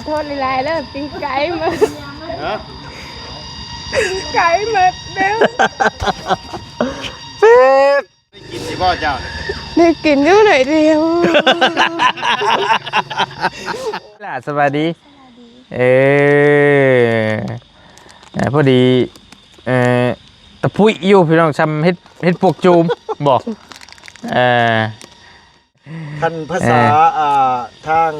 ໂທດຫຼາຍໆເດີ ປີ້ງໄກ່ໝົດ ຮະ? ປີ້ງໄກ່ໝົດເດີ ປີບ ໄດ້ກິນຊິບໍ່ເຈົ້າ? ໄດ້ກິນຢູ່ໜ້ອຍດຽວ. ຫຼ້າ ສະບາຍດີ. ເອີ ເອີ ພໍດີ ເອີ ຕະປຸຍຢູ່ພີ່ນ້ອງ ຊ່ຳເຫັດ ເຫັດປວກຈູມ ບໍ່ ເອີ ຄັນພາສາ ເອີ ອ່າ ທາງ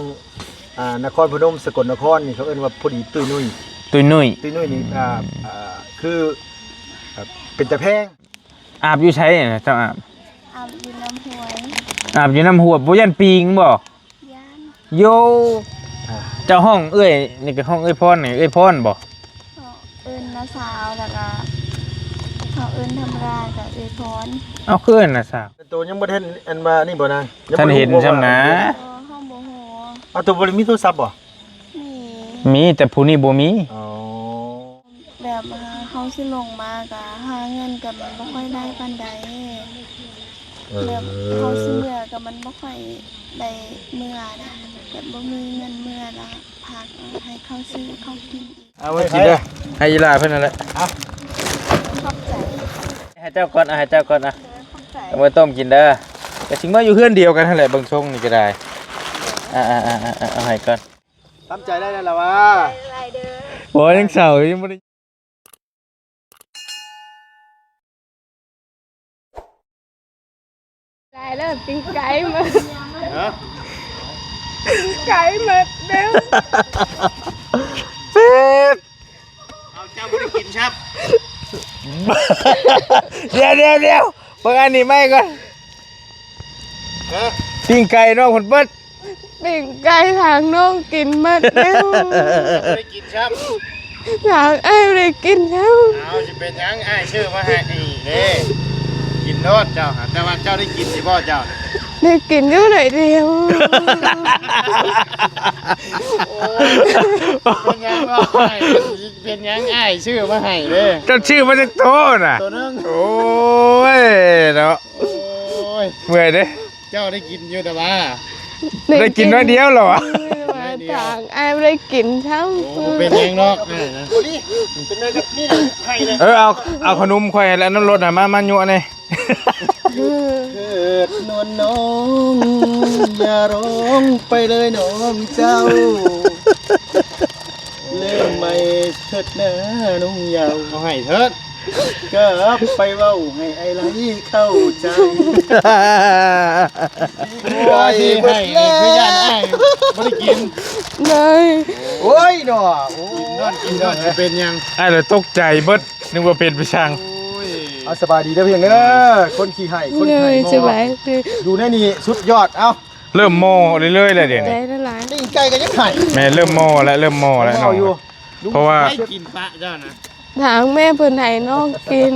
ອ່າ ນະຄອນພະນົມ ສະກົນນະຄອນນີ້ ເຂົາເອີ້ນວ່າພໍດີຕຸ້ຍນຸ້ຍ ຕຸ້ຍນຸ້ຍ ຕຸ້ຍນຸ້ຍນີ້ ອ່າ ອ່າ ຄື ເປັນຕາແພງ. ອາບຢູ່ໃສນະ ເຈົ້າອາບ? ອາບຢູ່ນ້ຳຫ້ວຍ. ອາບຢູ່ນ້ຳຫ້ວຍ ບໍ່ຢ້ານປີງບໍ່? ຢ້ານ. ໂຢ ອ່າ ເຈົ້າຮ້ອງເອື້ອຍ ນີ້ກໍຮ້ອງເອື້ອຍພອນ ນີ້ເອື້ອຍພອນບໍ່? ເອີ້ນນ້າສາວ ແລ້ວກໍເຮົາເອີ້ນທຳມະດາກໍເອື້ອຍພອນ. ເອົາ ຄືເອີ້ນນ້າສາວ? ໂຕຍັງບໍ່ທັນອັນວ່ານີ້ບໍ່ນາງ? ຍັງບໍ່ທັນເຫັນຊ່ຳນະ. ເອີ ເຮົາບໍ່ຮູ້. ເອົາ ໂຕບໍ່ໄດ້ມີໂທລະສັບບໍ່? ມີ ມີ ແຕ່ຜູ້ນີ້ບໍ່ມີ. ອໍ ແບບວ່າເຮົາຊິລົງມາກະຫາເງິນກະມັນບໍ່ຄ່ອຍໄດ້ປານໃດ. ເອີ ແບບເຮົາຊິເມືອກະມັນບໍ່ຄ່ອຍໄດ້ເມືອນະ ແບບບໍ່ມີເງິນເມືອລະ ພາກໃຫ້ເຂົາຊື້ເຂົ້າກິນອີກ. ເອົາໄວ້ກິນເດີ ໃຫ້ອີ່ຫຼ້າເພິ່ນນັ້ນແຫຼະ. ເອົາ ຂອບໃຈ. ໃຫ້ເຈົ້າກ່ອນ ເອົາໃຫ້ເຈົ້າກ່ອນ ເອົາ ເດີ ຂອບໃຈ. ເອົາໄວ້ຕົ້ມກິນເດີ. ກະຊິເມືອຢູ່ເຮືອນດຽວກັນຫັ້ນແຫຼະ ເບິ່ງຊົງນີ້ກະໄດ້. ເອົາ ເອົາ ເອົາ ເອົາໃຫ້ກ່ອນ. ຕາມໃຈໄດ້ແລ້ວລະວ່າ. ໂອ້ຍ ຍັງເຊົາຢູ່ ຍັງບໍ່ໄດ້ ຫຼາຍເດີ ປີ້ງໄກ່ໝົດ ຮະ? ປີ້ງໄກ່ໝົດເດີ ປີບ. ເອົາ ເຈົ້າບໍ່ໄດ້ກິນຊ້ຳ. ດຽວ ດຽວ ດຽວ ເບິ່ງອັນນີ້ໃໝ່ກ່ອນ. ຮະ? ປີ້ງໄກ່ນ້ອງເພິ່ນເບິດ. ປີ້ງໄກ່ທາງນ້ອງກິນໝົດແລ້ວ ບໍ່ໄດ້ກິນຊ້ຳ. ທາງອ້າຍບໍ່ໄດ້ກິນຊ້ຳ. ເອົາ ຊິເປັນຫຍັງ ອ້າຍຊື້ມາໃຫ້ນີ້ເດ້ ກິນໂລດເຈົ້າ. ແຕ່ວ່າເຈົ້າໄດ້ກິນຊິບໍ່ເຈົ້າ? ໄດ້ກິນຢູ່ໜ້ອຍດຽວ. ໂອ້ຍ ເປັນຫຍັງບໍ່? ເປັນຫຍັງອ້າຍຊື້ມາໃຫ້ເດ້? ເຈົ້າຊື້ມາຈັກໂຕນະ? ໂຕໜຶ່ງ. ໂອ້ຍເນາະ ໂອ້ຍ ເມື່ອຍເດ້. ເຈົ້າໄດ້ກິນຢູ່ແຕ່ວ່າ ໄດ້ກິນໜ້ອຍດຽວເລີຍຫວາ? ໜ້ອຍດຽວ. ທາງອ້າຍບໍ່ໄດ້ກິນຊ້ຳ. ໂອ້ ບໍ່ເປັນຫຍັງດອກອ້າຍນະ. ເອີ ເອົາ ເອົາຂະໜົມຂ້ອຍແລ້ວ ນ້ຳລົດນະ ມາ ມາຍົວະແດ່. ເກີດນວນນ້อง อย่าร้องไปเลยน้องเจ้า เริ่มใหม่เถิดนาน้องเยาว์ เอาให้เถิด กลับไปเว้าให้ไอ้ไหลเข้าใจ โอ้ย ให้ คือย่านอ้ายบ่ได้กิน เลย โอ้ยเนาะ โอ้ย กินนอน กินนอน สิเป็นหยัง อ้ายเลยตกใจเบิด นึกว่าเป็นไปช่าง โอ้ย เอาสบายดีเด้อเพียงเด้อ คนขี้ไห้ คนไห้ เลย สบายดี อยู่ในนี่สุดยอด เอ้า เริ่มมอเรื่อยๆแล้วเดี๋ยวนี้ ใจละลาย ปิ้งไก่ก็ยังไห้ แม่เริ่มมอแล้ว เริ่มมอแล้ว เริ่มมออยู่ เนาะ เพราะว่า ให้กินปะเจ้านะ ทางแม่เพิ่นให้น้องกิน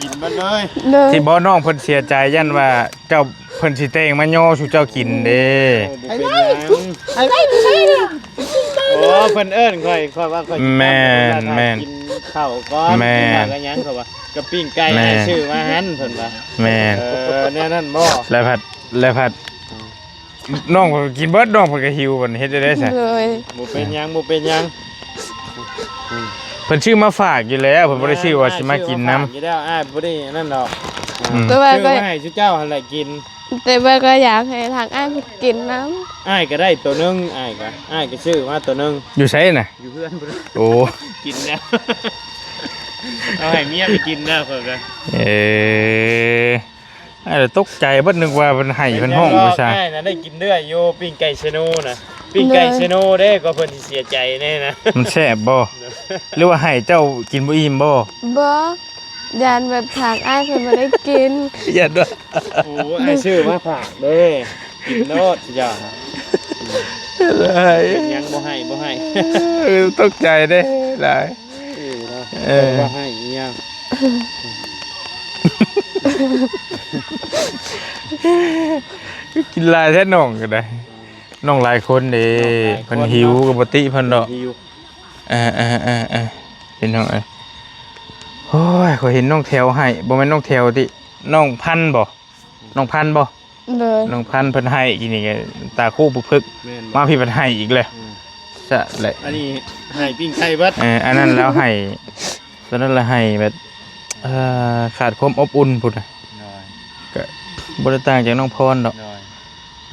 กินเบิดเลย เลย ที่บ่น้องเพิ่นเสียใจ ย่านว่าเจ้า เพิ่นสิแต่งมาย่อสู่เจ้ากินเด้ ไอ้ไล่ ไอ้ไล่ โอ้ เพิ่นเอิ้นข้อย ข้อยว่าข้อย แม่น แม่น กินข้าวก่อน แม่น กินข้าวกับหยัง เขาว่า กับปิ้งไก่ แม่น ให้ซื้อมาหั่น เพิ่นว่า แม่น เออ แนวนั้นบ่ แล้วผัด แล้วผัด น้องเพิ่นกินเบิด น้องเพิ่นก็หิว บัดนี้เฮ็ดจั่งใด๋ซะ เลย บ่เป็นหยัง บ่เป็นหยัง เพิ่นซื้อมาฝากอยู่แล้ว เพิ่นบ่ได้ซื้อว่าสิมากินนำ ซื้อมาฝากอยู่แล้ว อ้ายบ่ได้นั่นดอก อืม แต่ว่าก็ ซื้อมาให้เจ้าหั่นแหละกิน แต่ว่าก็อยากให้ทางอ้ายเพิ่นกินนำ อ้ายก็ได้ตัวหนึ่ง อ้ายก็ อ้ายก็ซื้อมาตัวหนึ่ง อยู่ไสน่ะ อยู่เฮือนพุ้น โอ้ กินแล้ว เอาให้เมียไปกินแล้วข้อยก็ เออ อ้ายตกใจเบิด นึกว่าเพิ่นไห้เพิ่นฮ้องว่าซ่า อ้ายน่ะได้กินเรื่อยอยู่ ปิ้งไก่เชโนน่ะ ปิ้งไก่เชโนเด้ ก็เพิ่นสิเสียใจแน่นะ มันแซ่บบ่ หรือว่าไห้เจ้ากินบ่อิ่มบ่ บ่ ย่านแบบทางอ้ายเพิ่นบ่ได้กิน ย่านว่า โอ้ อ้ายซื้อมาฝากเด้ กินโลดจ้ะ เป็นหยังบ่ให้ บ่ให้ เออ ตกใจเด้หลาย เออเนาะ เออ ว่าให้อีหยัง กินหลายแท้น้องก็ได้ น้องหลายคนเด้ น้องหลายคน เพิ่นหิว เนาะ ก็บ่ติเพิ่นดอก หิว เออๆๆๆ พี่น้องเอ้ย โอ้ย ข้อยเห็นน้องแถวไห้ บ่แม่นน้องแถวติ น้องพันธุ์บ่ น้องพันธุ์บ่ โดย น้องพันธุ์เพิ่นไห้กินนี่ก็ตาคู่ปึกๆ แม่นบ่ มาพี้เพิ่นไห้อีกแล้ว อืม ຈະແຫຼະ ອັນນີ້ໃຫ້ປີ້ງໄກ່ເບິດ ເອີ ອັນນັ້ນລາວໃຫ້ ຕອນນັ້ນລະໃຫ້ແບບ ເອີ ຂາດຄວາມອົບອຸ່ນພຸ້ນນະ ໂດຍ ກະບໍ່ໄດ້ຕ່າງຈາກນ້ອງພອນດອກ ໂດຍ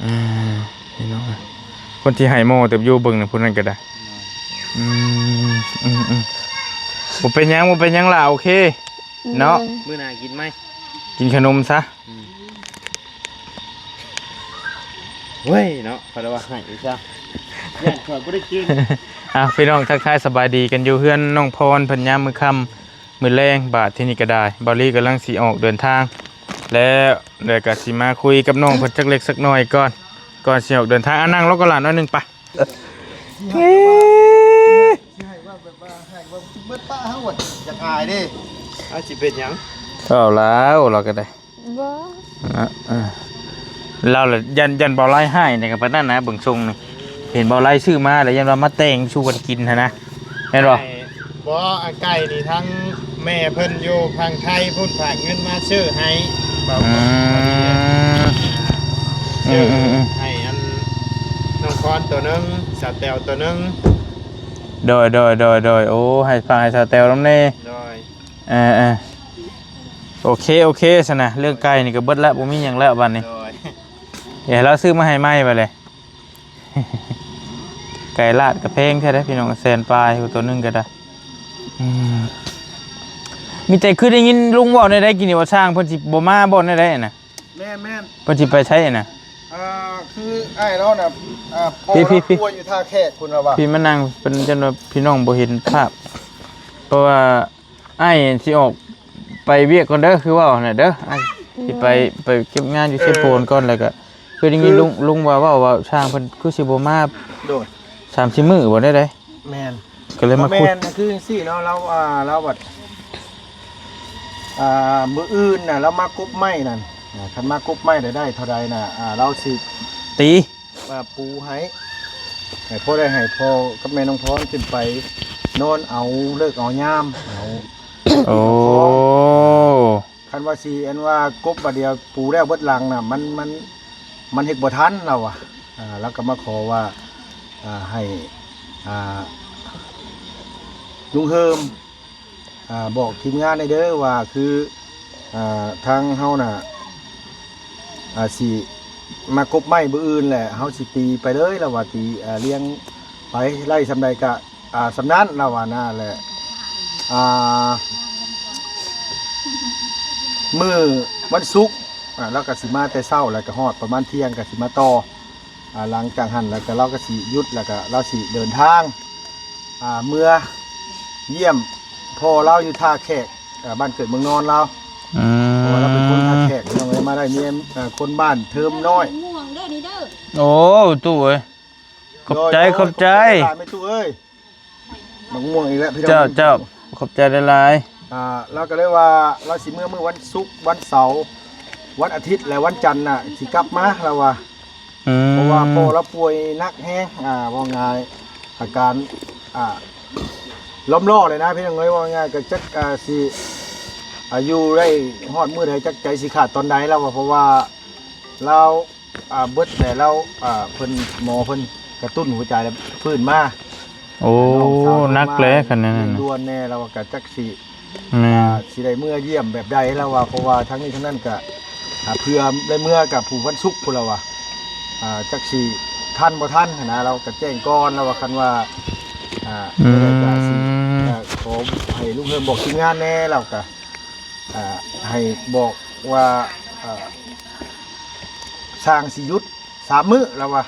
ອ່າ ພີ່ນ້ອງ ຄົນທີ່ໃຫ້ໝໍ່ເຕີບຢູ່ເບິ່ງນະ ຜູ້ນັ້ນກໍໄດ້ ໂດຍ ອືມ ອືມ ອືມ ບໍ່ເປັນຫຍັງ ບໍ່ເປັນຫຍັງຫຼ້າ ໂອເຄ ເນາະ ມື້ໜ້າກິນໃໝ່ ກິນຂະໜົມຊະ ອືມ ເວີຍເນາະ ເຂົາເອີ້ນວ່າໃຫ້ຊະ ຢ້ານຂ້ອຍບໍ່ໄດ້ກິນ ອ່ະ ພີ່ນ້ອງ ທັກທາຍສະບາຍດີກັນຢູ່ເຮືອນນ້ອງພອນເພິ່ນຍາມມື້ຄ່ຳ ມື້ແລງ ບາດທີນີ້ກໍໄດ້ ບ່າວລີກຳລັງຊິອອກເດີນທາງ ແລ້ວ ແລ້ວກໍຊິມາຄຸຍກັບນ້ອງເພິ່ນຈັກເລັກຈັກນ້ອຍກ່ອນ ກ່ອນຊິອອກເດີນທາງ ອ່ະ ນັ່ງລົງກ່ອນຫຼ້າ ໜ້ອຍໜຶ່ງ ໄປ ຊິໃຫ້ວ່າແບບວ່າ ໃຫ້ວ່າເບິດປະເຮົາ ຢາກອາຍເດ້ ອາ ຊິເປັນຫຍັງ ເວົ້າແລ້ວ ລາວກໍໄດ້ ບໍ່ ອ່າ ອ່າ ລາວລະຢ້ານ ຢ້ານບ່າວໄລຮ້າຍນີ້ກໍປານນັ້ນນະ ເບິ່ງຊົງນີ້ ເຫັນບ່າວໄລຊື້ມາແລ້ວຢ້ານວ່າມາແຕ່ງສູ່ກັນກິນຫັ້ນນະ ແມ່ນບໍ່? ບໍ່ ອັນໄກ່ນີ້ທັງແມ່ເພິ່ນຢູ່ຝັ່ງໄທພຸ້ນ ຝາກເງິນມາຊື້ໃຫ້ ອືມ ອືມ ອືມ ໃຫ້ອັນນ້ອງພອນໂຕໜຶ່ງ ສາວແຕວໂຕໜຶ່ງ ໂດຍ ໂດຍ ໂດຍ ໂດຍ ໂອ້ ໃຫ້ຝາກໃຫ້ສາວແຕວນຳແດ່ ໂດຍ ເອີ ເອີ ໂອເຄ ໂອເຄ ຊັ້ນນະ ເລື່ອງໄກ່ນີ້ກໍເບິດລະ ບໍ່ມີຫຍັງແລ້ວບາດນີ້ ໂດຍ ດຽວໃຫ້ລາວຊື້ມາໃຫ້ໃໝ່ບາດເລີຍ ໄກ່ລາດກໍແພງແທ້ເດ້ພີ່ນ້ອງ ແສນປາຍໂຕໜຶ່ງກໍໄດ້ ອືມ ມີແຕ່ຄືໄດ້ຍິນລຸງເວົ້າແນວໃດກິນນີ້ວ່າ ຊ່າງເພິ່ນຊິບໍ່ມາບໍ່ແນວໃດນະ ແມ່ນໆ ເພິ່ນຊິໄປໃສນະ ອ່າ ຄືອ້າຍລາວນະ ອ່າ ພໍ່ ພີ່ ລາວ ພີ່ ຢູ່ທ່າແຂກພຸ້ນລະວ່າ ພີ່ມານັ່ງ ເພິ່ນ ຈົນວ່າພີ່ນ້ອງບໍ່ເຫັນພາບ ເພາະວ່າ ອ້າຍຊິອອກໄປວຽກກ່ອນເດີ ຄືເວົ້າຫັ້ນນະເດີ ອ້າຍຊິໄປ ອືມ ໄປເກັບງານຢູ່ເຊໂປນກ່ອນ ແລ້ວກໍຄືໄດ້ຍິນ ຄື ລຸງ ລຸງວ່າເວົ້າວ່າ ຊ່າງເພິ່ນຄືຊິບໍ່ມາ ໂດຍ ສາມສີ່ມື້ບໍ່ໄດ້ໃດ ແມ່ນ ກໍເລີຍມາ ບໍ່ແມ່ນ ຂຸດ ຄືຈັ່ງຊີ້ເນາະ ລາວ ອ່າ ລາວບັດ ອ່າ ມື້ອື່ນນະ ລາວມາກົບໄມ້ນັ້ນ ອ່າ ຄັນມາກົບໄມ້ໄດ້ ໄດ້ເທົ່າໃດນະ ອ່າ ລາວຊິ ຕີ ມາປູໃຫ້ ໃຫ້ພໍໄດ້ໃຫ້ພໍ່ກັບແມ່ນ້ອງພອນຂຶ້ນໄປນອນເອົາເລີກເອົາຍາມ ເອົາ ໂອ້ ຄັນວ່າຊິອັນວ່າກົບບາດດຽວປູແລ້ວເບິດຫຼັງນະ ມັນ ມັນ ມັນເຮັດບໍ່ທັນລາວວ່າ ອ່າ ລາວກໍມາຂໍວ່າ ອ່າ ໃຫ້ ອ່າ ລຸງເຮີມ ອ່າ ບອກທີມງານແດ່ເດີວ່າ ຄື ອ່າ ທາງເຮົານະ ອ່າ ຊິມາກົບໄມ້ມື້ອື່ນແຫຼະ ເຮົາຊິຕີໄປເລີຍ ລາວວ່າ ຕີ ອ່າ ລຽງໄປ ໄດ້ສ່ຳໃດກະ ອ່າ ສ່ຳນັ້ນ ລາວວ່ານະ ແລະ ອ່າ ມື້ວັນສຸກ ອ່າ ລາວກະຊິມາແຕ່ເຊົ້າ ແລ້ວກະຮອດປະມານທ່ຽງກະຊິມາຕໍ່ ອ່າ ຫຼັງຈາກຫັ້ນແລ້ວກະລາວກະຊິຢຸດ ແລ້ວກະລາວຊິເດີນທາງ ອ່າ ເມືອຢ້ຽມພໍ່ລາວຢູ່ທ່າແຂກ ອ່າ ບ້ານເກີດເມືອງນອນລາວ ອືມ ເພາະວ່າລາວເປັນຄົນທ່າແຂກ ພີ່ນ້ອງເອີຍ ມາໄດ້ເມຍ ອ່າ ຄົນບ້ານເທີມນ້ອຍ ໂອ້ ຕູ້ເອີຍ ຂອບໃຈ ໂດຍ ຂອບໃຈ ຂອບໃຈຫຼາຍໆ ແມ່ຕູ້ເອີຍ ໝາກມ່ວງອີກແລ້ວພີ່ນ້ອງ ເຈົ້າ ເຈົ້າ ຂອບໃຈຫຼາຍໆ ອ່າ ລາວກໍເລີຍວ່າລາວຊິເມືອມື້ວັນສຸກ ວັນເສົາ ວັນອາທິດ ແລະ ວັນຈັນນະ ຊິກັບມາ ລາວວ່າ ອືມ ເພາະວ່າພໍ່ລາວປ່ວຍໜັກແຮງ ອ່າ ເວົ້າງ່າຍ ອາການ ອ່າ ລ້ອມຫຼໍ່ເລີຍນະ ພີ່ນ້ອງເອີຍ ເວົ້າງ່າຍກໍຈັກ ອ່າ ຊິ ອ່າ ຢູ່ໄດ້ຮອດມື້ໃດ ຈັກໃຈຊິຂາດຕອນໃດ ລາວວ່າ ເພາະວ່າລາວ ອ່າ ເບິດແລ້ວ ລາວ ອ່າ ເພິ່ນ ໝໍເພິ່ນກະຕຸ້ນຫົວໃຈແລ້ວຟື້ນມາ ໂອ້ ໜັກແຫຼະ ຄັນນັ້ນນະ ດ່ວນແດ່ ລາວວ່າກໍຈັກຊິ ແມ່ນ ອ່າ ຊິໄດ້ເມືອຢ້ຽມແບບໃດ ລາວວ່າ ເພາະວ່າທັງນີ້ທັງນັ້ນກະ ອ່າ ເພື່ອໄດ້ເມືອກັບຜູ້ວັນສຸກພຸ້ນ ລາວວ່າ ອ່າ ຈັກຊິທັນບໍ່ທັນຫັ້ນນະ ລາວກໍແຈ້ງກ່ອນ ລາວວ່າ ຄັນວ່າ ອ່າ ອືມ ເມື່ອໃດກໍຊິ ອ່າ ຂໍໃຫ້ລຸງເຮີມບອກທີມງານແດ່ ລາວກໍ ອ່າ ໃຫ້ບອກວ່າ ອ່າ ຊ່າງຊິຢຸດສາມມື້ ລາວວ່າ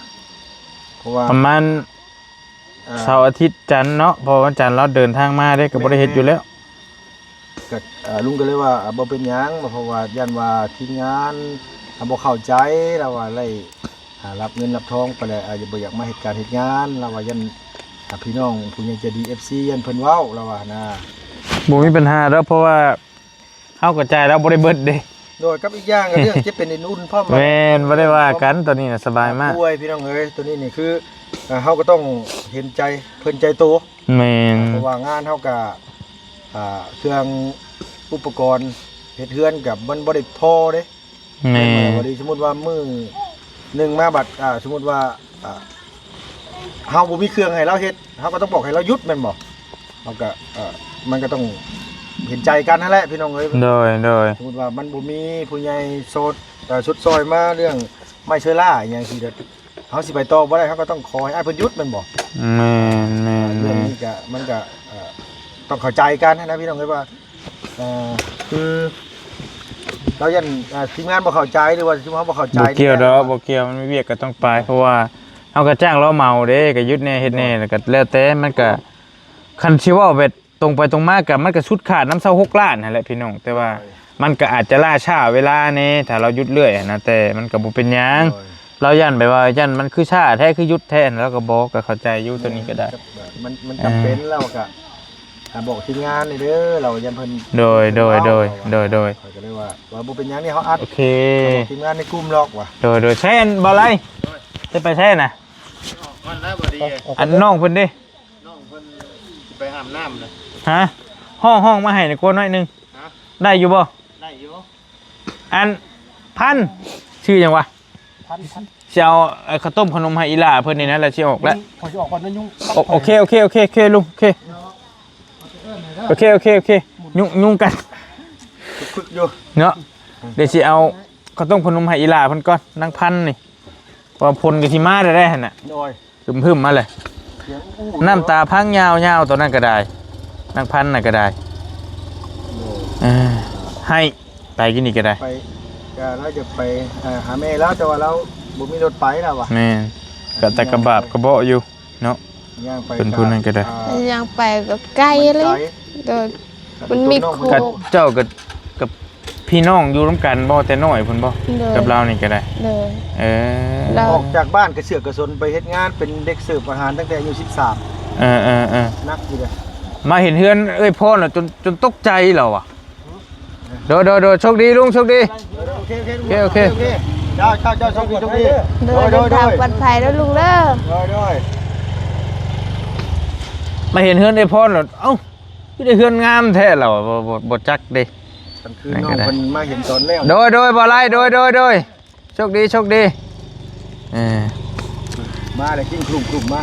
ເພາະວ່າປະມານ ອ່າ ເສົາອາທິດຈັນເນາະ ເພາະວັນຈັນລາວເດີນທາງມາເດ້ ກໍບໍ່ໄດ້ເຮັດຢູ່ແລ້ວ ກໍ ອ່າ ລຸງກໍເລີຍວ່າ ອ່າ ບໍ່ເປັນຫຍັງ ເພາະວ່າຢ້ານວ່າທີມງານ ອ່າ ບໍ່ເຂົ້າໃຈ ລາວວ່າໄລ່ ອ່າ ຮັບເງິນຮັບທອງໄປແລ້ວ ອ່າ ບໍ່ຢາກມາເຮັດການເຮັດງານ ລາວວ່າຢ້ານ ອ່າ ພີ່ນ້ອງຜູ້ໃຫຍ່ໃຈດີ ເອັຟຊີ ຢ້ານເພິ່ນເວົ້າ ລາວວ່ານະ ບໍ່ມີບັນຫາດອກ ເພາະວ່າ ເຮົາກໍຈ່າຍລາວບໍ່ໄດ້ເບິດເດ້ ໂດຍ ກັບອີກຢ່າງກໍເລື່ອງເຈັບເປັນເອັນອຸ່ນພ້ອມ ແມ່ນ ບໍ່ໄດ້ວ່າກັນ ໂຕນີ້ນະສະບາຍມາກ ໂອ້ຍ ພີ່ນ້ອງເອີຍ ໂຕນີ້ນີ້ຄື ອ່າ ເຮົາກໍຕ້ອງເຫັນໃຈເພິ່ນໃຈໂຕ ແມ່ນ ອ່າ ເພາະວ່າງານເຮົາກໍ ອ່າ ເຄື່ອງອຸປະກອນເຮັດເຮືອນກໍມັນບໍ່ໄດ້ພໍເດ້ ແມ່ນ ບໍ່ໄດ້ ສົມມຸດວ່າມື້ໜຶ່ງມາບັດ ອ່າ ສົມມຸດວ່າ ອ່າ ເຮົາບໍ່ມີເຄື່ອງໃຫ້ລາວເຮັດ ເຮົາກໍຕ້ອງບອກໃຫ້ລາວຢຸດແມ່ນບໍ່? ເຮົາກໍ ເອີ ມັນກໍຕ້ອງເຫັນໃຈກັນຫັ້ນແຫຼະພີ່ນ້ອງເອີຍ. ໂດຍ ໂດຍ. ສົມມຸດວ່າມັນບໍ່ມີຜູ້ໃຫຍ່ຊົດ ເອີ ຊົດຊ່ອຍມາເລື່ອງໄມ້ເຊື້ອລາອີ່ຫຍັງຊີ້ ເຮົາຊິໄປຕໍ່ບໍ່ໄດ້ ເຮົາກໍຕ້ອງຂໍໃຫ້ອ້າຍເພິ່ນຢຸດແມ່ນບໍ່? ແມ່ນໆໆ. ເລື່ອງນີ້ກະ ມັນກະ ເອີ ຕ້ອງເຂົ້າໃຈກັນນະພີ່ນ້ອງເອີຍວ່າ ເອີ ຄືລາວຢ້ານ ເອີ ທີມງານບໍ່ເຂົ້າໃຈ ຫຼືວ່າທີມເຮົາບໍ່ເຂົ້າໃຈ. ບໍ່ກ່ຽວດອກ ບໍ່ກ່ຽວ ມັນມີວຽກກໍຕ້ອງໄປ ເພາະວ່າເຮົາກໍຈ້າງລາວເໝົາເດ້ ກໍຢຸດແດ່ເຮັດແດ່ ແລ້ວກໍແລ້ວແຕ່ ມັນກໍ ຄັນຊິເວົ້າແບບ ຕົງໄປຕົງມາກໍ ມັນກໍສຸດຂາດນຳຊາວຫົກລ້ານຫັ້ນແຫຼະພີ່ນ້ອງ ແຕ່ວ່າ ໂດຍ ມັນກໍອາດຈະລ່າຊ້າເວລາແດ່ ຖ້າລາວຢຸດເລື້ອຍຫັ້ນນະ ແຕ່ມັນກໍບໍ່ເປັນຫຍັງ. ໂດຍ. ລາວຢ້ານແບບວ່າ ຢ້ານມັນຄືຊ້າແທ້ ຄືຢຸດແທ້ ລາວກໍບອກ ກໍເຂົ້າໃຈຢູ່ໂຕນີ້ກໍໄດ້. ມັນ ມັນຈຳເປັນ ເອີ ລາວກໍ ອ່າ ບອກທີມງານນີ້ເດີ ລາວຢ້ານເພິ່ນ ໂດຍ ໂດຍ ໂດຍ ໂດຍ ໂດຍ. ຂ້ອຍກໍເລີຍວ່າ ວ່າບໍ່ເປັນຫຍັງນີ້ ເຮົາອັດ ໂອເຄ ບອກທີມງານໃນກຸ່ມລັອກວ່າ ໂດຍ ໂດຍ. ໃຊ້ອັນ ບໍ່ໄລ ເອີ ຈະໄປໃສນະ? ອອກກ່ອນແລ້ວ ບໍ່ດີ ອັນນ້ອງເພິ່ນເດ້ ນ້ອງເພິ່ນຊິໄປອາບນ້ຳນະ. ຮະ? ຮ້ອງ ຮ້ອງມາໃຫ້ໜ້ອຍ ກວ່າໜ້ອຍໜຶ່ງ. ຮະ? ໄດ້ຢູ່ບໍ່? ໄດ້ຢູ່. ອັນ ພັນ ຊື່ຫຍັງວະ? ພັນ ພັນ ຊິເອົາ ເອີ ເຂົ້າຕົ້ມເຂົ້າໜົມໃຫ້ອີ່ຫຼ້າເພິ່ນນີ້ນະ ແລ້ວຊິອອກແລ້ວ. ຂ້ອຍຊິອອກກ່ອນນະ ຍຸງ. ໂອ ໂອເຄ ໂອເຄ ໂອເຄ ໂອເຄ ລຸງ ໂອເຄ ໂອເຄ ໂອເຄ. ຍຸງ ຍຸງກັດ ຄຶກໆຢູ່ເນາະ. ດຽວຊິເອົາເຂົ້າຕົ້ມເຂົ້າໜົມໃຫ້ອີ່ຫຼ້າເພິ່ນກ່ອນ ນາງພັນນີ້ ເພາະວ່າຝົນກໍຊິມາແລ້ວເດ້ຫັ້ນນະ. ໂດຍ. ຮຶມໆມາແຫຼະ ນ້ຳຕາພັງຍາວໆ ຕອນນັ້ນກໍໄດ້ ນາງພັນນະກໍໄດ້. ໂດຍ. ເອີ ໃຫ້ໄປກິນນີ້ກໍໄດ້ ໄປ ກໍລາວຈະໄປ ເອີ ຫາແມ່ລາວ ແຕ່ວ່າລາວບໍ່ມີລົດໄປລາວວ່າ. ແມ່ນ ກໍແຕ່ກະບາບກະເບາະຢູ່ເນາະ ຍ່າງໄປ ເປັນຜູ້ນັ້ນກໍໄດ້ ອ່າ ຍ່າງໄປກໍໄກເລີຍ. ໂດຍ. ມັນມີ ກໍ ເຈົ້າກໍ ກັບພີ່ນ້ອງຢູ່ນຳກັນບໍ່ ແຕ່ນ້ອຍພຸ້ນບໍ່? ໂດຍ. ກັບລາວນີ້ກໍໄດ້. ໂດຍ. ເອີ ອອກຈາກບ້ານກະເສືອກກະສົນໄປເຮັດງານເປັນເດັກເສີບອາຫານຕັ້ງແຕ່ອາຍຸສິບສາມ. ເອີໆໆ. ໜັກຢູ່ເດ້. ມາເຫັນເຮືອນເອື້ອຍພອນແລ້ວຈົນ ຈົນຕົກໃຈລາວອະ. ໂດຍໆໆ. ໂຊກດີລຸງ ໂຊກດີ. ໂອເຄໆໆ. ໂອເຄ ໂອເຄ. ເຈົ້າ ເຈົ້າ ເຈົ້າ ໂຊກດີ ໂຊກດີ. ໂດຍໆໆ. ເດີນທາງປອດໄພເດີລຸງເດີ. ໂດຍໆ. ມາເຫັນເຮືອນເອື້ອຍພອນແລ້ວ ເອົ້າ ຄືໄດ້ເຮືອນງາມແທ້ລາວ ບໍ່ ບໍ່ ບໍ່ຈັກເດ້. ຄັນຄືນ້ອງເພິ່ນມາເຫັນຕອນແລ້ວ. ໂດຍໆ ບໍ່ຫຼາຍ ໂດຍໆໆ. ໂຊກດີ ໂຊກດີ. ເອີ ມາແລ້ວກິນຄລຸມໆມາ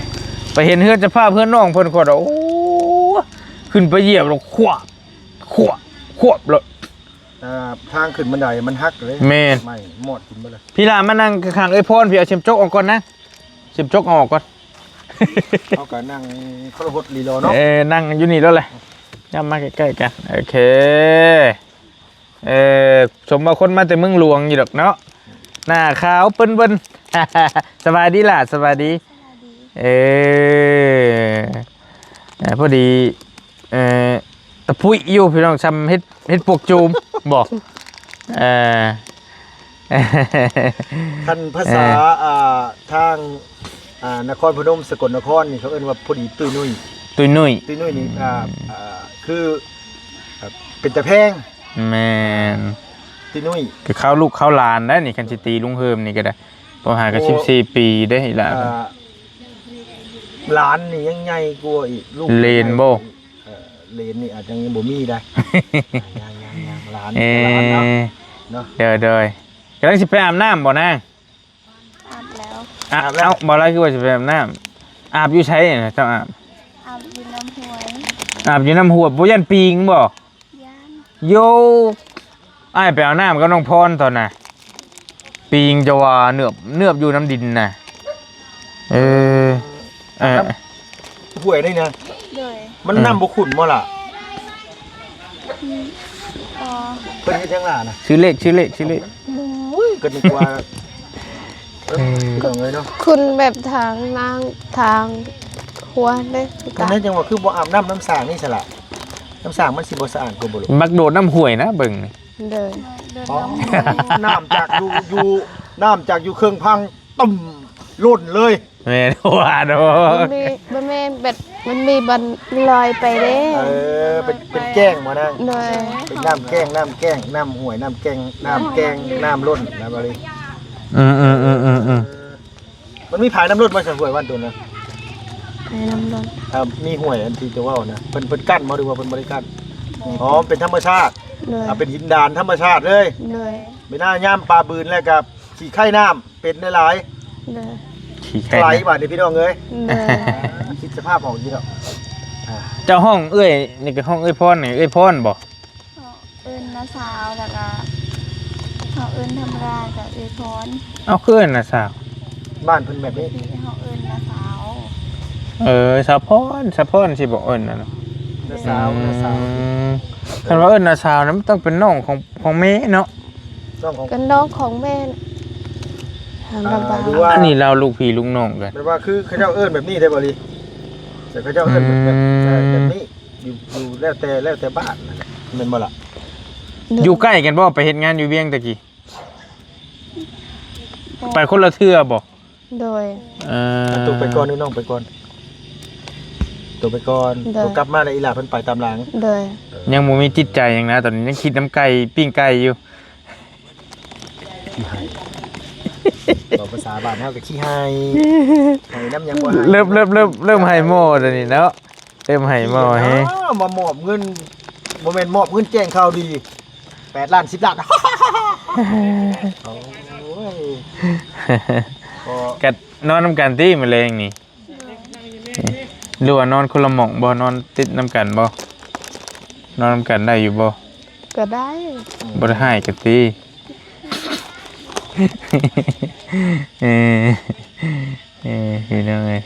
ໄປເຫັນເຮືອນສະພາບເຮືອນນ້ອງເພິ່ນ ຂ້ອຍວ່າ ໂອ້ ຂຶ້ນໄປຢຽບແລ້ວຂວບ ຂວບ ຂວບໂລດ. ອ່າ ທາງຂຶ້ນບັນໄດມັນຫັກເລີຍ. ແມ່ນ. ໄມ້ມອດກິນເບິດເລີຍ. ພີ່ຫຼ້າມານັ່ງຂ້າງເອື້ອຍພອນ ພີ່ ເອົາເຂັມຈົກອອກກ່ອນນະ ເຂັມຈົກເອົາອອກກ່ອນ. ເຮົາກໍນັ່ງຄົນລະຫົດລີລໍເນາະ. ເອີ ນັ່ງຢູ່ນີ້ໂລດແຫຼະ ຍ່າງມາໃກ້ໆກັນ. ໂອເຄ. ເອີ ສົມວ່າຄົນມາແຕ່ເມືອງຫຼວງຢູ່ດອກເນາະ ໜ້າຂາວເປິ້ນເວີ້ນ. ສະບາຍດີຫຼ້າ ສະບາຍດີ. ສະບາຍດີ. ເອີ ເອີ ພໍດີ ເອີ ຕະປຸຍຢູ່ພີ່ນ້ອງ ຊ່ຳເຫັດ ເຫັດປວກຈູມບໍ? ເອີ ຄັນພາສາ ເອີ ອ່າ ທາງ ອ່າ ນະຄອນພະນົມ ສະກົນນະຄອນນີ້ ເຂົາເອີ້ນວ່າພໍດີຕຸ້ຍນຸ້ຍ. ຕຸ້ຍນຸ້ຍ. ຕຸ້ຍນຸ້ຍນີ້ ອ່າ ອ່າ ຄື ເປັນຕາແພງ. ແມ່ນ. ຕຸ້ຍນຸ້ຍ ຄືຄາວລູກຄາວຫຼານໄດ໋ນີ້ ຄັນຊິຕີລຸງເຮີມນີ້ກໍໄດ້ ເພາະຫາກໍ ໂອ້ ສິບສີ່ປີເດ້ອີ່ຫຼ້າ. ອ່າ ຫຼານນີ້ຍັງໃຫຍ່ກວ່າອີກ ລູກເລນບໍ? ເອີ ເລນນີ້ອາດຍັງບໍ່ມີໄດ໋. ຍັງໆໆ ຫຼານ ເອີ ຫຼານເນາະ ເນາະ. ໂດຍໆ. ກຳລັງຊິໄປອາບນ້ຳບໍນາງ? ອາບແລ້ວ. ອາບແລ້ວ. ເອົ້າ ບໍ່ລະ ຄືວ່າຊິໄປອາບນ້ຳ? ອາບຢູ່ໃສນະ ເຈົ້າອາບ? ອາບຢູ່ນ້ຳຫ້ວຍ. ອາບຢູ່ນ້ຳຫ້ວຍ ບໍ່ຢ້ານປີງບໍ? ຢ້ານ. ໂຢ ອ້າຍໄປເອົານ້ຳກັບນ້ອງພອນຕອນນະ ປີງຈະວ່າເໜືອບ ເໜືອບຢູ່ນ້ຳດິນນະ. ເອີ ເອີ ນ້ຳຫ້ວຍໄດ໋ນະ. ໂດຍ. ມັນ ເອີ ນ້ຳບໍ່ຂຸ້ນບໍ່ລະ? ອືມ ບໍ່. ເພິ່ນເຮັດຫຍັງລະນະ? ຊື່ເລກ ຊື່ເລກ ຊື່ເລກ. ໂອ້ຍ ກໍນຶກວ່າ ເອີ ພີ່ນ້ອງເອີຍເນາະ ຂຸ້ນແບບທາງນ້ຳ ທາງຄົວເດ້. ຈັ່ງໃດຈັ່ງວ່າຄືບໍ່ອາບນ້ຳ ນ້ຳສ້າງນີ້ຊະລະ? ນ້ຳສ້າງມັນຊິບໍ່ສະອາດກວ່າບໍ່ລູກ? ມັກໂດດນ້ຳຫ້ວຍນະ ເບິ່ງນີ້. ໂດຍ. ອໍ ນ້ຳຈາກຢູ່ ຢູ່ ນ້ຳຈາກຢູ່ເຄິ່ງພັງ ຕຸ້ມ ລົ້ນເລີຍ. ແມ່ນ ວ່າເນາະ ມັນມີ ບໍ່ແມ່ນແບບ ມັນມີບ່ອນລອຍໄປເດ້. ເອີ ເປັນ ເປັນແກ້ງບໍ່ນາງ? ໂດຍ. ເປັນນ້ຳແກ້ງ ນ້ຳແກ້ງ ນ້ຳຫ້ວຍ ນ້ຳແກ້ງ ນ້ຳແກ້ງ ນ້ຳລົ້ນນະ ບາດນີ້. ອືມໆໆໆໆ. ມັນມີຜາຍນ້ຳລົ້ນບໍ່ ຊັ້ນຫ້ວຍບ້ານໂຕນະ? ຜາຍນ້ຳລົ້ນ. ອ່າ ມີຫ້ວຍອັນທີ່ເຈົ້າເວົ້ານະ ເພິ່ນ ເພິ່ນກັ້ນບໍ່ ຫຼືວ່າເພິ່ນບໍ່ໄດ້ກັ້ນ? ອໍ ເປັນທຳມະຊາດ. ໂດຍ. ອ່າ ເປັນຫີນດານທຳມະຊາດເລີຍ. ໂດຍ. ເວລາຍາມປາບືນແລ້ວກໍຂີ້ໄຄນ້ຳ ເປັນຫຼາຍໆ. ໂດຍ. ຂີ້ໄກ່ ໄຫຼບາດນີ້ພີ່ນ້ອງເອີຍ ໂດຍ ຄິດສະພາບອອກຢູ່ດອກ ອ່າ ເຈົ້າຮ້ອງເອື້ອຍນີ້ ກໍຮ້ອງເອື້ອຍພອນນີ້ ເອື້ອຍພອນບໍ່? ເອີ້ນນ້າສາວ ແລ້ວກໍເຮົາເອີ້ນທຳມະດາກໍເອື້ອຍພອນ. ເອົ້າ ຄືເອີ້ນນ້າສາວ? ບ້ານເພິ່ນແບບນີ້ ເຮົາເອີ້ນນ້າສາວ. ເອີ ສາວພອນ ສາວພອນຊິບໍ່ເອີ້ນນັ້ນ ນ້າສາວ ອືມ ນ້າສາວ ຄັນວ່າເອີ້ນນ້າສາວນັ້ນ ມັນຕ້ອງເປັນນ້ອງຂອງ ຂອງແມ່ເນາະ ນ້ອງຂອງ ກໍນ້ອງຂອງແມ່ ອ່າ ຫຼືວ່າ ອັນນີ້ລາວລູກພີ່ລູກນ້ອງກັນ ແບບວ່າຄືເຂົາເຈົ້າເອີ້ນແບບນີ້ໄດ້ບໍ່ລີ ແຕ່ເຂົາເຈົ້າເອີ້ນແບບ ອືມ ແບບ ແບບນີ້ ຢູ່ ຢູ່ແລ້ວແຕ່ ແລ້ວແຕ່ບ້ານນັ້ນແຫຼະ ແມ່ນບໍ່ລະ? ໂດຍ ຢູ່ໃກ້ກັນບໍ່? ໄປເຮັດງານຢູ່ວຽງແຕ່ກີ້ ບໍ່ ໄປຄົນລະເທື່ອບໍ່? ໂດຍ ເອີ ໂຕໄປກ່ອນ ຫຼືນ້ອງໄປກ່ອນ? ໂຕໄປກ່ອນ ໂດຍ ໂຕກັບມາແລ້ວອີ່ຫຼ້າເພິ່ນໄປຕາມຫຼັງ ໂດຍ ເອີ ຍັງບໍ່ມີຈິດໃຈຫຍັງນະ ຕອນນີ້ຍັງຄິດນຳໄກ່ ປີ້ງໄກ່ຢູ່. ຂີ້ໄຫ້ ເວົ້າພາສາບ້ານເຮົາກໍຂີ້ໄຫ້ໄຫ້ນຳ ຍັງບໍ່ໄຫ້ ເລີ່ມ ເລີ່ມ ເລີ່ມ ເລີ່ມໄຫ້ໝໍ້ດຽວນີ້ເນາະ ເລີ່ມໄຫ້ໝໍ້ແຮງ ມາມອບເງິນ ບໍ່ແມ່ນມອບເງິນແຈ້ງຂ່າວດີ ແປດລ້ານ ສິບລ້ານ ໂອ້ຍ ກໍນອນນຳກັນຕິມື້ແລງນີ້? ຫຼືວ່ານອນຄົນລະໝ່ອງບໍ່? ນອນຕິດນຳກັນບໍ່? ນອນນຳກັນໄດ້ຢູ່ບໍ່? ກໍໄດ້ ບໍ່ໄດ້ຮ້າຍກັນຕິ? ເອີ ເອີ ພີ່ນ້ອງເອີຍ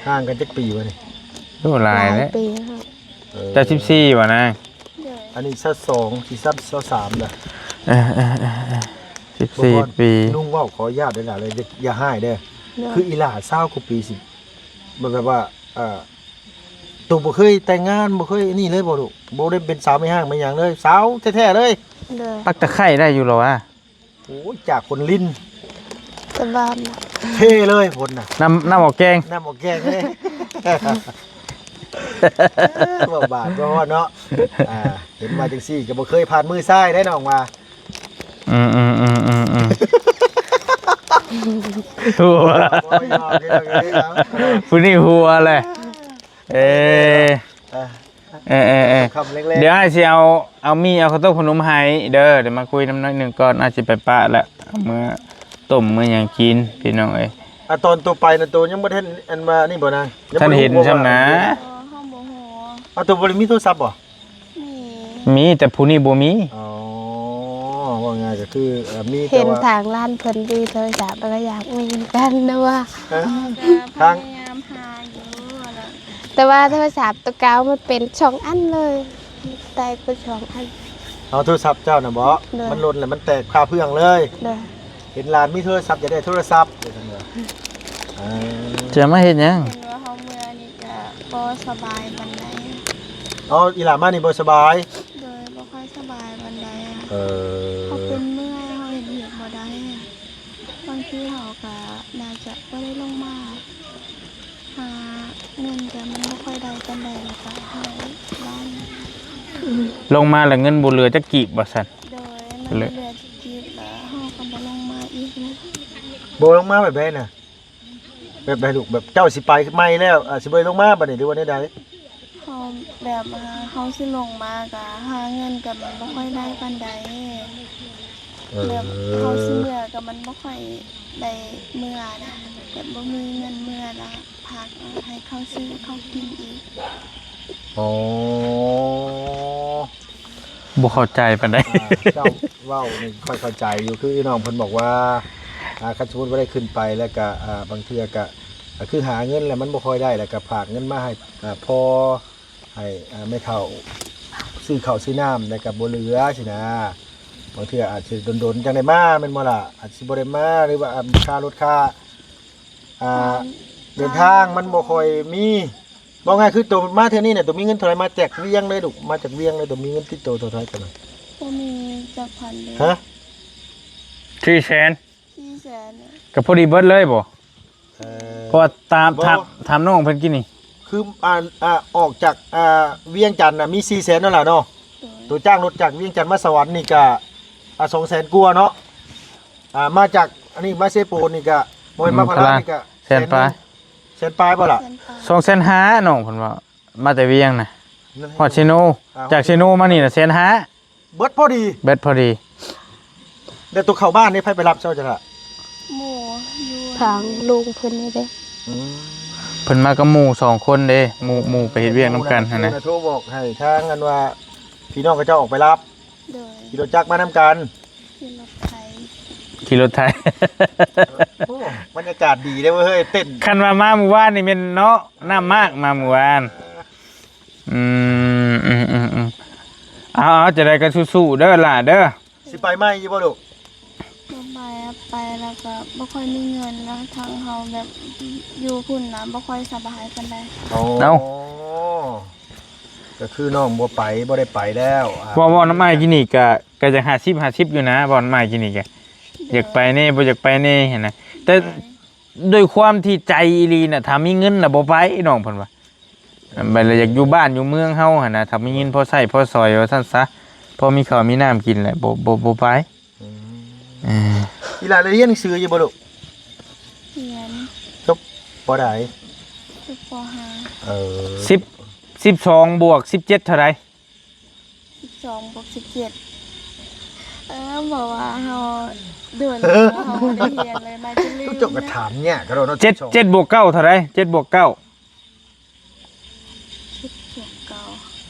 ຫ່າງກັນຈັກປີວະນີ້? ໂອ້ ຫຼາຍແລ້ວ ຫຼາຍປີແລ້ວ ເອີ ເຈົ້າສິບສີ່ບໍ່ນາງ? ໂດຍ ອັນນີ້ຊາວສອງ ຊິຊາວສາມແລ້ວ ເອີ ເອີ ເອີ ເອີ ສິບສີ່ປີ ລຸງເວົ້າຂໍອະນຸຍາດເດີຫຼ້າເດີ ຢ່າ ຢ່າຮ້າຍເດີ ໂດຍ ຄືອີ່ຫຼ້າຊາວກວ່າປີຊິ ແບບ ແບບວ່າ ເອີ ໂຕບໍ່ເຄີຍແຕ່ງງານ ບໍ່ເຄີຍອັນນີ້ເລີຍບໍ່ລູກ? ບໍ່ໄດ້ເປັນສາວແມ່ຮ້າງແມ່ຫຍັງເລີຍ ສາວແທ້ໆເລີຍ ໂດຍ ປັກຕະໄຄໄດ້ຢູ່ລະວະ? ໂອ້ຍ ຈາກຄົນລິນ ແຕ່ບ້ານນະ ເທເລີຍຄົນນະ ນ້ຳ ນ້ຳອອກແກງ ນ້ຳອອກແກງເລີຍ ເວົ້າບາດເວົ້າເນາະ ອ່າ ເຫັນມາຈັ່ງຊີ້ກໍບໍ່ເຄີຍຜ່ານມືຊາຍໄດ໋ນ້ອງວ່າ ອືມໆໆໆໆ ຫົວ ບໍ່ຍອມເດ້ ຜູ້ນີ້ຫົວແຫຼະ ເອີ ອ່າ ເອີໆໆ ຄຳແລງໆ ດຽວອ້າຍຊິເອົາ ເອົາໝີ່ເອົາເຂົ້າຕົ້ມຂະໜົມໃຫ້ເດີ ດຽວມາຄຸຍນຳໜ້ອຍໜຶ່ງກ່ອນ ອ້າຍຊິໄປປະແລ້ວ ເອົາເມືອຕົ້ມເມືອຫຍັງກິນ ພີ່ນ້ອງເອີຍ ອ່າ ຕອນໂຕໄປນະ ໂຕຍັງບໍ່ທັນອັນວ່ານີ້ບໍ່ນາງ? ຍັງບໍ່ທັນເຫັນຊ້ຳນະ ເອີ ເຮົາບໍ່ຮູ້ ເອົາ ໂຕບໍ່ໄດ້ມີໂທລະສັບບໍ່? ມີ ມີ ແຕ່ຜູ້ນີ້ບໍ່ມີ ອໍ ເວົ້າງ່າຍກໍຄື ເອີ ມີ ເຫັນແຕ່ວ່າທາງຮ້ານເພິ່ນມີໂທລະສັບ ແລ້ວກໍຢາກມີຄືກັນນະວ່າ ເອີ ທາງ ພະຍາຍາມຫາຢູ່ ແຕ່ວ່າໂທລະສັບໂຕເກົ່າມັນເປັນສອງອັນເລີຍ ແຕກເປັນສອງອັນ ເອົາໂທລະສັບເຈົ້ານະບໍ? ໂດຍ ມັນຫຼົ່ນແລ້ວມັນແຕກຄາເຟືອງເລີຍ ໂດຍ ເຫັນຫຼານມີໂທລະສັບ ຢາກໄດ້ໂທລະສັບ ວ່າຊັ້ນເດີ ເອີ ຈະມາເຮັດຫຍັງ? ເຫັນວ່າເຮົາເມືອນີ້ກະບໍ່ສະບາຍປານໃດ ອໍ ອີ່ຫຼ້າມານີ້ບໍ່ສະບາຍ? ໂດຍ ບໍ່ຄ່ອຍສະບາຍປານໃດ ເອີ ເຮົາເປັນເມື່ອຍ ເຮົາເຮັດວຽກບໍ່ໄດ້ ບາງທີເຮົາກະໜ້າຈະບໍ່ໄດ້ລົງມາ ຫາເງິນກະມັນບໍ່ຄ່ອຍໄດ້ປານໃດ ແລ້ວກະຫາຍບ້ານ ອືມ ລົງມາແລ້ວເງິນບໍ່ເຫຼືອຈັກກີບວ່າຊັ້ນ ໂດຍ ມັນບໍ່ເຫຼືອຈັກກີບ ແລ້ວເຮົາກໍບໍ່ລົງມາອີກ ບໍ່ລົງມາແບບໃດນະ? ແບບໃດລູກ? ແບບເຈົ້າຊິໄປໃໝ່ແລ້ວ ອາ ຊິບໍ່ໄດ້ລົງມາບາດນີ້ ຫຼືວ່າແນວໃດ? ເຮົາແບບວ່າເຮົາຊິລົງມາກະຫາເງິນກະມັນບໍ່ຄ່ອຍໄດ້ປານໃດ ເອີ ແບບເຮົາຊິເມືອກະມັນບໍ່ຄ່ອຍໄດ້ເມືອນະ ແບບບໍ່ມີເງິນເມືອລະ ພາກໃຫ້ເຂົາຊື້ເຂົ້າກິນອີກ ອໍ ບໍ່ເຂົ້າໃຈປານໃດ ອ່າ ເຈົ້າເວົ້ານີ້ຂ້ອຍເຂົ້າໃຈຢູ່ ຄືນ້ອງເພິ່ນບອກວ່າ ອ່າ ຄັນສົມມຸດວ່າໄດ້ຂຶ້ນໄປແລ້ວກະ ອ່າ ບາງເທື່ອກະ ອ່າ ຄືຫາເງິນແລ້ວມັນບໍ່ຄ່ອຍໄດ້ ແລ້ວກະຝາກເງິນມາໃຫ້ ອ່າ ພໍ່ ໃຫ້ ອ່າ ແມ່ເຖົ້າຊື້ເຂົ້າຊື້ນ້ຳ ແລ້ວກະບໍ່ເຫຼືອຊີ້ນະ ບາງເທື່ອອາດຊິດົນໆຈັ່ງໄດ້ມາແມ່ນບໍ່ລະ? ອາດຊິບໍ່ໄດ້ມາ ຫຼືວ່າ ອ່າ ຄ່າລົດຄ່າ ອ່າ ເດີນທາງມັນບໍ່ຄ່ອຍມີ ເວົ້າງ່າຍຄືໂຕມາເທື່ອນີ້ນະ ໂຕມີເງິນເທົ່າໃດມາຈາກວຽງເລີຍລູກ? ມາຈາກວຽງເລີຍ ໂຕມີເງິນຕິດໂຕເທົ່າໃດຕອນນັ້ນ? ບໍ່ມີຈັກພັນເລີຍ ຮະ? ສີ່ແສນ ສີ່ແສນ ກໍພໍດີເບິດເລີຍບໍ່? ເອີ ເພາະວ່າຕາມ ບໍ່ ຖາມ ຖາມນ້ອງເພິ່ນກີ້ນີ້ ຄື ອ່າ ອ່າ ອອກຈາກ ອ່າ ວຽງຈັນນະມີສີ່ແສນນັ້ນລະເນາະ ໂຕຈ້າງລົດຈາກວຽງຈັນມາສະຫວັນນີ້ກະ ອ່າ ສອງແສນກວ່າເນາະ ອ່າ ມາຈາກອັນນີ້ມາເຊໂປນນີ້ກະ ບໍ່ແມ່ນມາພະລານີ້ກະ ແສນປາຍ ແສນປາຍບໍ່ລະ? ສອງແສນຫ້າ ນ້ອງເພິ່ນວ່າ ມາແຕ່ວຽງນະ ຮອດເຊໂນ ຈາກເຊໂນມານີ້ນະ ແສນຫ້າ ເບິດພໍດີ ເບິດພໍດີ ແລ້ວໂຕເຂົ້າບ້ານນີ້ໃຜໄປຮັບເຈົ້າຈ້ະລະ? ໝູ່ຢູ່ ທາງລຸງເພິ່ນນີ້ເດ້. ອືມ ເພິ່ນມາກັບໝູ່ສອງຄົນເດ້ ໝູ່ ໝູ່ໄປເຮັດວຽກນຳກັນຫັ້ນນະ. ໂທບອກໃຫ້ທາງອັນວ່າພີ່ນ້ອງເຂົາເຈົ້າອອກໄປຮັບ. ໂດຍ ຂີ່ລົດຈັກມານຳກັນ. ຂີ່ລົດໄຖ ຂີ່ລົດໄຖ. ໂອ້ ບັນຍາກາດດີເດ້ເວີ້ຍ ເຕັ້ນ. ຄັນວ່າມາມື້ວານນີ້ແມ່ນເນາະ ນ້ຳມາກມາມື້ວານ. ອືມ ອືມໆໆ ເອົາໆ ຈັ່ງໃດກໍສູ້ໆເດີຫຼ້າເດີ. ຊິໄປໃໝ່ຢູ່ບໍ່ລູກ? ບໍ່ໄປ ໄປແລ້ວກໍບໍ່ຄ່ອຍມີເງິນ ແລ້ວທາງເຮົາແບບຢູ່ພຸ້ນນະ ບໍ່ຄ່ອຍສະບາຍປານໃດ. ໂອ້ ເອົ້າ ກໍຄືນ້ອງບໍ່ໄປ ບໍ່ໄດ້ໄປແລ້ວ. ອາ ເວົ້າ ເວົ້ານຳອ້າຍກິນນີ້ກະ ກະຈະຫ້າສິບຫ້າສິບຢູ່ນະ ເວົ້ານຳອ້າຍກິນນີ້ກະ ໂດຍ ຢາກໄປແດ່ ບໍ່ຢາກໄປແດ່ຫັ້ນນະ ແຕ່ ໂດຍ ໂດຍຄວາມທີ່ໃຈອີ່ຫຼີນະ ຖ້າມີເງິນນະບໍ່ໄປ ນ້ອງເພິ່ນວ່າ. ໄປແລ້ວຢາກຢູ່ບ້ານຢູ່ເມືອງເຮົາຫັ້ນນະ ຖ້າມີເງິນພໍໃຊ້ພໍສອຍວ່າຊັ້ນຊະ ພໍມີເຂົ້າມີນ້ຳກິນແຫຼະ ບໍ່ ບໍ່ ບໍ່ໄປ. ອືມ ເອີ ອີຫຼ້າໄດ້ຮຽນໜັງສືຢູ່ບໍ່ລູກ? ຮຽນ. ຈົບ ປໍໃດ? ຈົບ ປໍຫ້າ. ເອີ ສິບ ສິບສອງບວກສິບເຈັດເທົ່າໃດ? ສິບສອງບວກສິບເຈັດ ເອີ ບອກວ່າເຮົາໂດນ ເຮົາບໍ່ໄດ້ຮຽນເລີຍ ໜ້າຈະລືມ. ເຈົ້າກໍຖາມຍາກເນາະ. ເຈັດ ເຈັດບວກເກົ້າເທົ່າໃດ? ເຈັດບວກເກົ້າ ເຈັດບວກເກົ້າ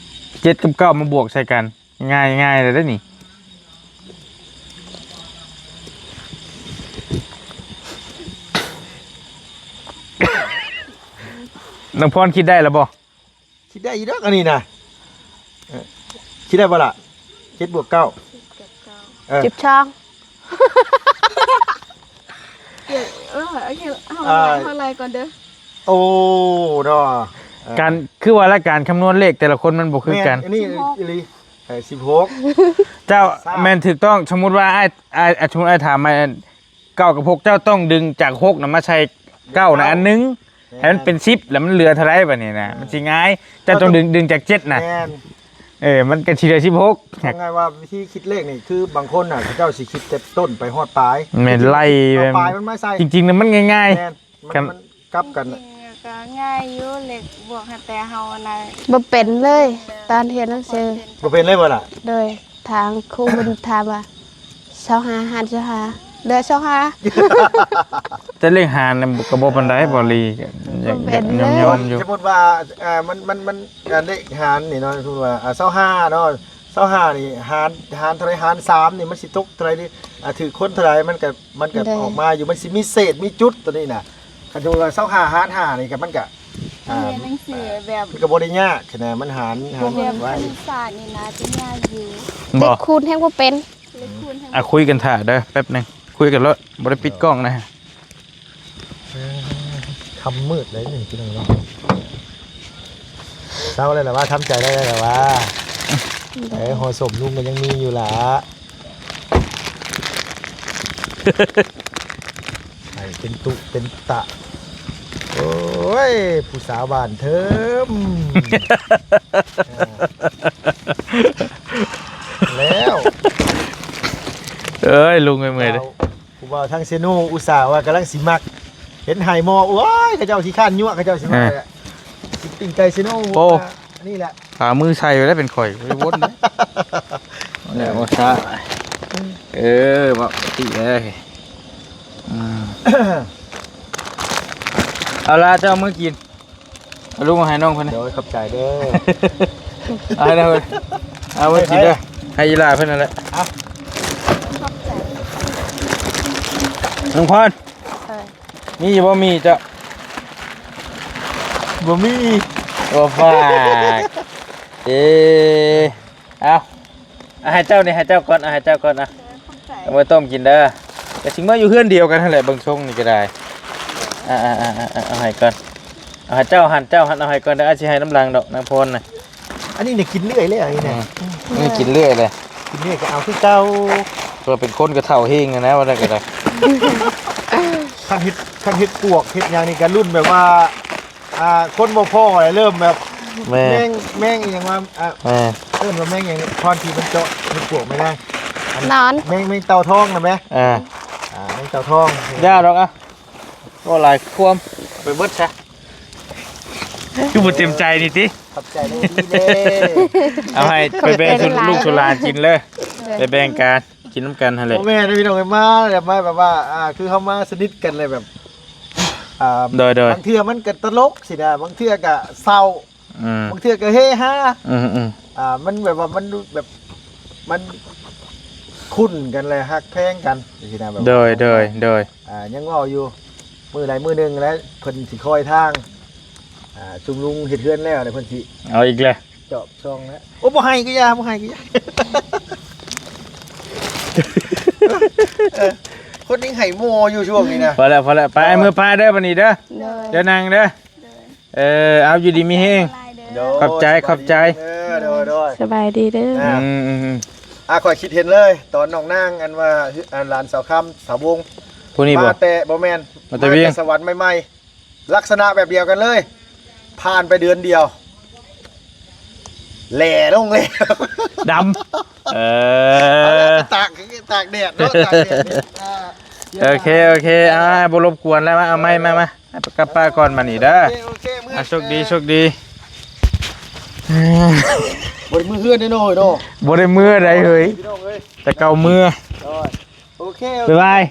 ເຈັດກັບເກົ້າມາບວກໃສ່ກັນ ງ່າຍໆເລີຍເດ້ນີ້. ນ້ອງພອນຄິດໄດ້ແລ້ວບໍ່? ຄິດໄດ້ຢູ່ດອກອັນນີ້ນະ. ເອີ ຄິດໄດ້ບໍ່ລະ? ເຈັດບວກເກົ້າ ເອີ ສິບສອງ. ເອີ ໂອເຄ ເຮົາໄລ່ ເຮົາໄລ່ກ່ອນເດີ. ໂອ້ ເນາະ ເອີ ການ ຄືວ່າລະ ການຄຳນວນເລກແຕ່ລະຄົນມັນບໍ່ຄືກັນ. ແມ່ນ ອັນນີ້ອີ່ຫຼີ ເອີ ສິບຫົກ. ເຈົ້າ ຊາວ ແມ່ນຖືກຕ້ອງ. ສົມມຸດວ່າອ້າຍ ອ້າຍ ສົມມຸດອ້າຍຖາມມາ ເກົ້າກັບຫົກ ເຈົ້າຕ້ອງດຶງຈາກຫົກນະມາໃສ່ເກົ້ານະອັນໜຶ່ງ ແມ່ນ ໃຫ້ມັນເປັນສິບ ແລ້ວມັນເຫຼືອເທົ່າໃດບາດນີ້ນະ? ເອີ ມັນຊິງ່າຍ. ເຈົ້າຕ້ອງດຶງ ເຈົ້າຕ້ອງດຶງຈາກເຈັດນະ. ແມ່ນ ເອີ ມັນກໍຊິເຫຼືອສິບຫົກ. ເອົາງ່າຍວ່າວິທີຄິດເລກນີ້ ຄືບາງຄົນນະ ເຂົາເຈົ້າຊິຄິດແຕ່ຕົ້ນໄປຮອດປາຍ. ແມ່ນ ໄລ່ ເອົາປາຍມັນມາໃສ່. ຈິງໆນະມັນງ່າຍໆ. ແມ່ນ ມັນ ກັບກັນ ຈິງໆກໍງ່າຍຢູ່ ເລກບວກຫັ້ນ ແຕ່ເຮົານະ ບໍ່ເປັນເລີຍ ຕອນຮຽນໜັງສື ບໍ່ເປັນເລີຍບໍ່ລະ? ໂດຍ ທາງຄູເພິ່ນຖາມວ່າ ຊາວຫ້າຫານຊາວຫ້າ ເຫຼືອຊາວຫ້າ. ແຕ່ເລກຫານນະກໍບໍ່ປານໃດ ບໍ່ລີ ກໍຍັງ ບໍ່ເປັນເລີຍ ຍອມໆຢູ່. ສົມມຸດວ່າ ອ່າ ມັນ ມັນ ມັນ ອ່າ ເລກຫານນີ້ເນາະ ສົມມຸດວ່າ ອ່າ ຊາວຫ້າເນາະ ຊາວຫ້ານີ້ຫານ ຫານເທົ່າໃດ? ຫານສາມນີ້ມັນຊິຕົກເທົ່າໃດ? ອ່າ ຖືກຄົນເທົ່າໃດ? ມັນກໍ ມັນກໍ ໂດຍ ອອກມາຢູ່ ມັນຊິມີເສດມີຈຸດຕົວນີ້ນະ. ຄັນສົມມຸດວ່າຊາວຫ້າຫານຫ້ານີ້ກໍ ມັນກໍ ອ່າ ຮຽນໜັງສືແບບ ມັນກໍບໍ່ໄດ້ຍາກຫັ້ນນະ ມັນຫານ ຫານແບບໄວ. ຄະນິດສາດນີ້ນາຈະຍາກຢູ່. ບໍ່ ເລກຄູນແຮງບໍ່ເປັນ. ເລກຄູນແຮງ ອ່ະ ຄຸຍກັນຖ້າເດີ ແປັບໜຶ່ງ ຄຸຍກັນໂລດ ບໍ່ໄດ້ປິດກ້ອງນະ. ເອີ ຄ່ຳມືດແລ້ວນີ້ພີ່ນ້ອງເນາະ. ເຊົາແລ້ວລະວ່າ ທຳໃຈໄດ້ແລ້ວລະວ່າ. ເອີ ຫໍ່ສົ້ມລຸງກໍຍັງມີຢູ່ລະ. ໃຫ້ເປັນຕຸເປັນຕະ. ໂອ້ຍ ຜູ້ສາວບ້ານເທີມ. ແລ້ວ ເອີຍ ລຸງເມື່ອຍເດີ. ຜູ້ບ່າວທາງເຊໂນອຸດສ່າວ່າກຳລັງຊິມັກ ເຫັນໄຮ່ໝໍ້ ໂອ້ຍ ເຂົາເຈົ້າຂີ້ຄ້ານຍົວະ ເຂົາເຈົ້າຊິມາ ເອີ ຊິປີ້ງໄກ່ເຊໂນ. ໂອ້ ອັນນີ້ແຫຼະ ພາມືໃສ່ໄວ້ແລ້ວເປັນຂ້ອຍ ໄປວົນເດ້. ແລ້ວບໍ່ຊ້າ ເອີ ເວົ້າຕິເອີຍ. ອືມ ເອົາລະ ເຈົ້າເອົາມືກິນ. ເອົາລົງມາໃຫ້ນ້ອງເພິ່ນ. ໂດຍ ຂອບໃຈເດີ. ເອົາໃຫ້ນ້ອງເພິ່ນ ເອົາໄວ້ກິນເດີ. ໃຫ້ອີ່ຫຼ້າເພິ່ນນັ້ນແຫຼະ. ເອົາ ຂອບໃຈ. ນ້ອງພອນ ເອີ ມີຢູ່ບໍ່ໝີ່ເຈົ້າ? ບໍ່ມີ. ບໍ່ຝາກ. ເອີ ເອົາ. ເອົາໃຫ້ເຈົ້ານີ້ ໃຫ້ເຈົ້າກ່ອນ ເອົາໃຫ້ເຈົ້າກ່ອນ. ເອົາ ເອົາໄວ້ຕົ້ມກິນເດີ. ກໍຊິເມືອຢູ່ເຮືອນດຽວກັນຫັ້ນແຫຼະ ເບິ່ງຊົງນີ້ກໍໄດ້. ເອົາ ເອົາໃຫ້ກ່ອນ ເອົາໃຫ້ເຈົ້າຫັ້ນ ເຈົ້າຫັ້ນເອົາໃຫ້ກ່ອນເດີ. ອາ ຊິໃຫ້ນຳຫຼັງດອກ ນາງພອນນະ. ອັນນີ້ນີ້ກິນເລື້ອຍເລີຍ ອັນນີ້ນະ. ອືມ ນີ້ກິນເລື້ອຍເລີຍ ກິນເລື້ອຍກໍເອົາຄືເກົ່າ. ເພື່ອເປັນຄົນກໍເຖົ້າເຮງນະ ວ່າໄດ້ກໍໄດ້. ຄັນເຮັດ ຄັນເຮັດປວກເຮັດຫຍັງນີ້ກໍລຸ້ນແບບວ່າ ອ່າ ຄົນບໍ່ພໍແລ້ວ ເລີ່ມແບບ ແມ່ ແມງ ແມງອີ່ຫຍັງວ່າ ອ່າ ແມ່ ເອີ້ນວ່າແມງຫຍັງ ຄອນທີ່ມັນເຈາະເຮັດປວກແມ່ນນາງ ອັນ ນອນ ແມງ ແມງເຕົ່າທອງນະແມ່. ອ່າ ອ່າ ແມງເຕົ່າທອງ. ຢ່າດອກ ອ່ະ ເວົ້າຫຼາຍຄວາມ ເອົາໄປເບິດຊະ. ຄືບໍ່ເຕັມໃຈນີ້ຕິ? ຂອບໃຈເດີ. ເອົາໃຫ້ໄປແບ່ງ ຂອບໃຈຫຼາຍໆ ລູກສຸຫຼານກິນເລີຍ. ໂດຍ ໄປແບ່ງກັນ ກິນນຳກັນຫັ້ນແຫຼະ. ບໍ່ແມ່ນເດີພີ່ນ້ອງເອີຍ ມາແບບ ມາແບບວ່າ ອ່າ ຄືເຮົາມາສະໜິດກັນເລີຍ ແບບ ອ່າ ໂດຍໆ ບາງເທື່ອມັນກໍຕະຫຼົກຊີ້ນະ ບາງເທື່ອກໍເສົ້າ ອືມ ບາງເທື່ອກໍເຮຮາ ອືມໆ ອ່າ ມັນແບບວ່າມັນແບບ ມັນຄຸ້ນກັນ ແລະ ຮັກແພງກັນຊີ້ນະ ແບບວ່າ ໂດຍໆ ໂດຍ ອ່າ ຍັງເວົ້າຢູ່ ມື້ໃດມື້ໜຶ່ງແຫຼະ ເພິ່ນຊິຄອຍທາງ ອ່າ ຊຸມລຸງເຮັດເຮືອນແລ້ວ ແລ້ວເພິ່ນຊິ ເອົາອີກແລ້ວ ຈອບຊ່ອງແລ້ວ ໂອ້ ບໍ່ໃຫ້ກໍຢ່າ ບໍ່ໃຫ້ກໍຢ່າ ເອີ ຄົນຍັງໃຫ້ໝໍຢູ່ຊ່ວງນີ້ນະ ພໍແລ້ວ ພໍແລ້ວ ໄປ ເອີ ມື້ພາເດີ ບັດນີ້ເດີ ໂດຍ ເດີ ນັ່ງເດີ ໂດຍ ເອີ ເອົາ ຢູ່ດີມີແຮງ ໂດຍ ຂອບໃຈ ຂອບໃຈ ເອີ ໂດຍໆ ສະບາຍດີເດີ ອ່າ ອືມໆ ອ່າ ຂ້ອຍຄິດເຫັນເລີຍ ຕອນນ້ອງນາງ ອັນວ່າ ອັນຫຼານສາວຄຳ ສາວວົງ ຜູ້ນີ້ບໍ່? ມາແຕ່ ບໍ່ແມ່ນ ມາແຕ່ວຽງ ມາແຕ່ສະຫວັນໃໝ່ໆ ລັກສະນະແບບດຽວກັນເລີຍ ຜ່ານໄປເດືອນດຽວ ແຫຼ້ລົງແລ້ວ ດຳ ເອີ ເອົາແລ້ວ ໄປຕາກ ຕາກແດດເນາະ ຕາກແດດນີ້ ອ່າ ໂອເຄ ໂອເຄ ອ່າ ບໍ່ລົບກວນແລ້ວ ມາ ເອົາໃໝ່ ມາ ມາ ໃຫ້ກັບປ້າກ່ອນ ມານີ້ເດີ ໂອເຄ ໂອເຄ ເມື່ອຍ ອ່າ ໂຊກດີ ໂຊກດີ ບໍ່ໄດ້ເມືອເຮືອນເດ້ເນາະ ເນາະ ບໍ່ໄດ້ເມືອໃດເຮີ້ຍ ພີ່ນ້ອງເອີຍ ແຕ່ເກົ່າເມືອ ໂດຍ ໂອເຄ ໂອເຄ ບາຍບາຍ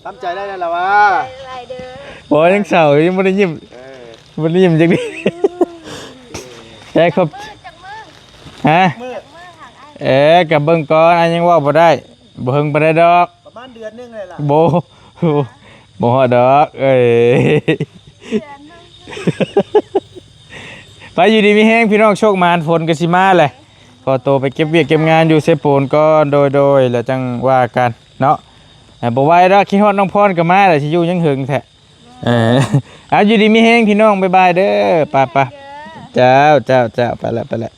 ທຳໃຈໄດ້ແລ້ວລະວ່າ ບາຍບາຍເດີ ໂອ້ຍ ຍັງເສົ້າຢູ່ ຍັງບໍ່ໄດ້ຍິ້ມ ເອີ ບໍ່ໄດ້ຍິ້ມຈັກທີ ແຕ່ຂອບ ຮະ ເອີ ກໍເບິ່ງກ່ອນ ອັນຍັງເວົ້າບໍ່ໄດ້ ບໍ່ເຖິງປານໃດດອກ ປະມານເດືອນໜຶ່ງແຫຼະ ບໍ່ ບໍ່ຮອດດອກ ເອີ ໄປ ຢູ່ດີມີແຮງພີ່ນ້ອງ ໂຊກໝານ ຝົນກໍຊິມາແຫຼະ ຂໍໂຕໄປເກັບວຽກເກັບງານຢູ່ເຊໂປນກ່ອນ ໂດຍໆ ແລ້ວຈັ່ງວ່າກັນເນາະ ເອີ ບໍ່ໄຫວດອກ ຄິດຮອດນ້ອງພອນກໍມາແຫຼະ ຊິຢູ່ຍັງເຫິງແທ້ ເອີ ເອົາ ຢູ່ດີມີແຮງພີ່ນ້ອງ ບາຍບາຍເດີ ໄປໆ ເຈົ້າ ເຈົ້າ ເຈົ້າ ໄປແລ້ວ ໄປແລ້ວ.